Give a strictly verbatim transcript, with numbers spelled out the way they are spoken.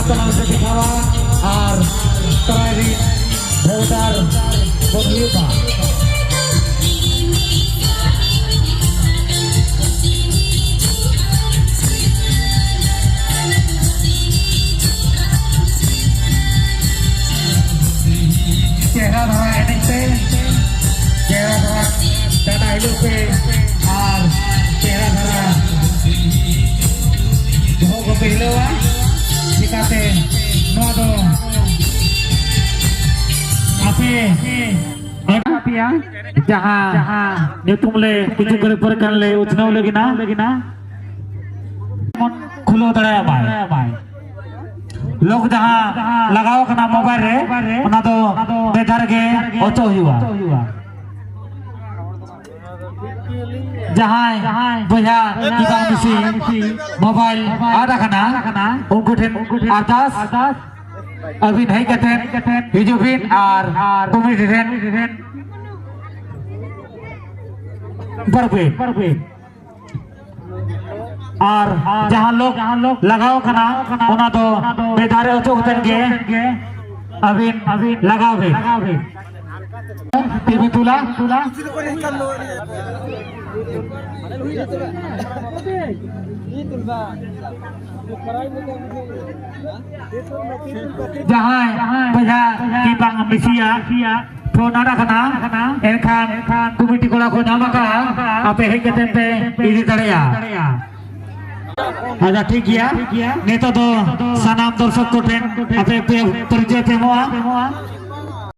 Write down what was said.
ᱛᱟᱞᱟᱝ ᱥᱮ ᱫᱮᱠᱷᱟᱣᱟ ᱟᱨ ᱛᱟᱨᱟᱭ ᱨᱤᱱ ᱵᱷᱳᱴᱟᱨ ᱵᱚᱱ ᱦᱩᱭᱩᱜᱼᱟ᱾ ᱪᱮᱦᱨᱟ ᱫᱷᱟᱨᱟ ᱮᱱᱮᱡ ᱯᱮ, ᱪᱮᱦᱨᱟ ᱫᱷᱟᱨᱟ ᱪᱟᱸᱫᱟ ᱦᱤᱞᱳᱜ ᱯᱮ ᱟᱨ ᱪᱮᱦᱨᱟ ᱫᱷᱟᱨᱟ ᱵᱚᱦᱚᱜ ᱠᱚᱯᱮ ᱦᱤᱞᱟᱹᱣᱟ᱾ ᱪᱤᱠᱟᱹᱛᱮ ᱱᱚᱣᱟ ᱫᱚ ᱟᱯᱮ ᱟᱯᱮᱭᱟ, ᱡᱟᱦᱟᱸ ᱧᱩᱛᱩᱢ ᱞᱮ ᱠᱤᱪᱷᱩ ᱜᱷᱟᱹᱲᱤᱡ ᱯᱚᱨᱮ ᱠᱷᱟᱱ ᱞᱮ ᱩᱪᱷᱟᱹᱱᱟᱣ ᱞᱟᱹᱜᱤᱫ ᱱᱟ᱾ ᱠᱷᱩᱞᱟᱹᱣ ᱫᱟᱲᱮᱭᱟᱜ ᱢᱟᱭ᱾ ᱞᱚᱠ ᱡᱟᱦᱟᱸ ᱞᱟᱜᱟᱣ ᱠᱟᱱᱟ ᱢᱳᱵᱟᱭᱤᱞ ᱨᱮ, ᱚᱱᱟ ᱫᱚ ᱵᱮᱫᱷᱟ ᱨᱮᱜᱮ ᱚᱪᱚᱜ ᱦᱩᱭᱩᱜᱼᱟ᱾ ᱡᱟᱦᱟᱸᱭ ᱵᱚᱭᱦᱟ ᱠᱤᱵᱟᱝ ᱢᱤᱥᱤ ᱢᱳᱵᱟᱭᱤᱞ ᱟᱫ ᱟᱠᱟᱱᱟ, ᱩᱱᱠᱩ ᱴᱷᱮᱱ ᱟᱨᱫᱟᱥ, ᱟᱹᱵᱤᱱ ᱦᱮᱡ ᱠᱟᱛᱮ ᱦᱤᱡᱩᱜ ᱵᱤᱱ ᱟᱨ ᱠᱚᱢᱤᱴᱤ ᱴᱷᱮᱱ ᱯᱟᱨᱯᱮ ᱟᱨ ᱡᱟᱦᱟᱸ ᱞᱚᱠ ᱞᱟᱜᱟᱣ ᱠᱟᱱᱟ, ᱚᱱᱟ ᱫᱚ ᱵᱮᱫᱷᱟ ᱨᱮ ᱚᱪᱚᱜ ᱠᱟᱛᱮ ᱜᱮ ᱟᱹᱵᱤᱱ ᱞᱟᱜᱟᱣ ᱵᱤᱱ᱾ ᱴᱤᱵᱷᱤ ᱛᱩᱞᱟ᱾ ᱡᱟᱦᱟᱸᱭ ᱵᱚᱭᱦᱟ ᱠᱤ ᱵᱟᱝ ᱢᱤᱥᱤᱭᱟ ᱯᱷᱳᱱ ᱟᱲᱟᱜ ᱠᱟᱱᱟ, ᱮᱱᱠᱷᱟᱱ ᱠᱚᱢᱤᱴᱤ ᱠᱚᱲᱟ ᱠᱚ ᱧᱟᱢ ᱟᱠᱟᱫᱼᱟ, ᱟᱯᱮ ᱦᱮᱡ ᱠᱟᱛᱮ ᱯᱮ ᱤᱫᱤ ᱫᱟᱲᱮᱭᱟᱜᱼᱟ᱾ ᱟᱪᱪᱷᱟ, ᱴᱷᱤᱠ ᱜᱮᱭᱟ᱾ ᱱᱤᱛᱚᱜ ᱫᱚ ᱥᱟᱱᱟᱢ ᱫᱚᱨᱥᱚᱠ ᱠᱚ ᱴᱷᱮᱱ ᱟᱯᱮ ᱯᱮ ᱯᱚᱨᱤᱪᱚᱭ ᱯᱮ ᱮᱢᱚᱜᱼᱟ᱾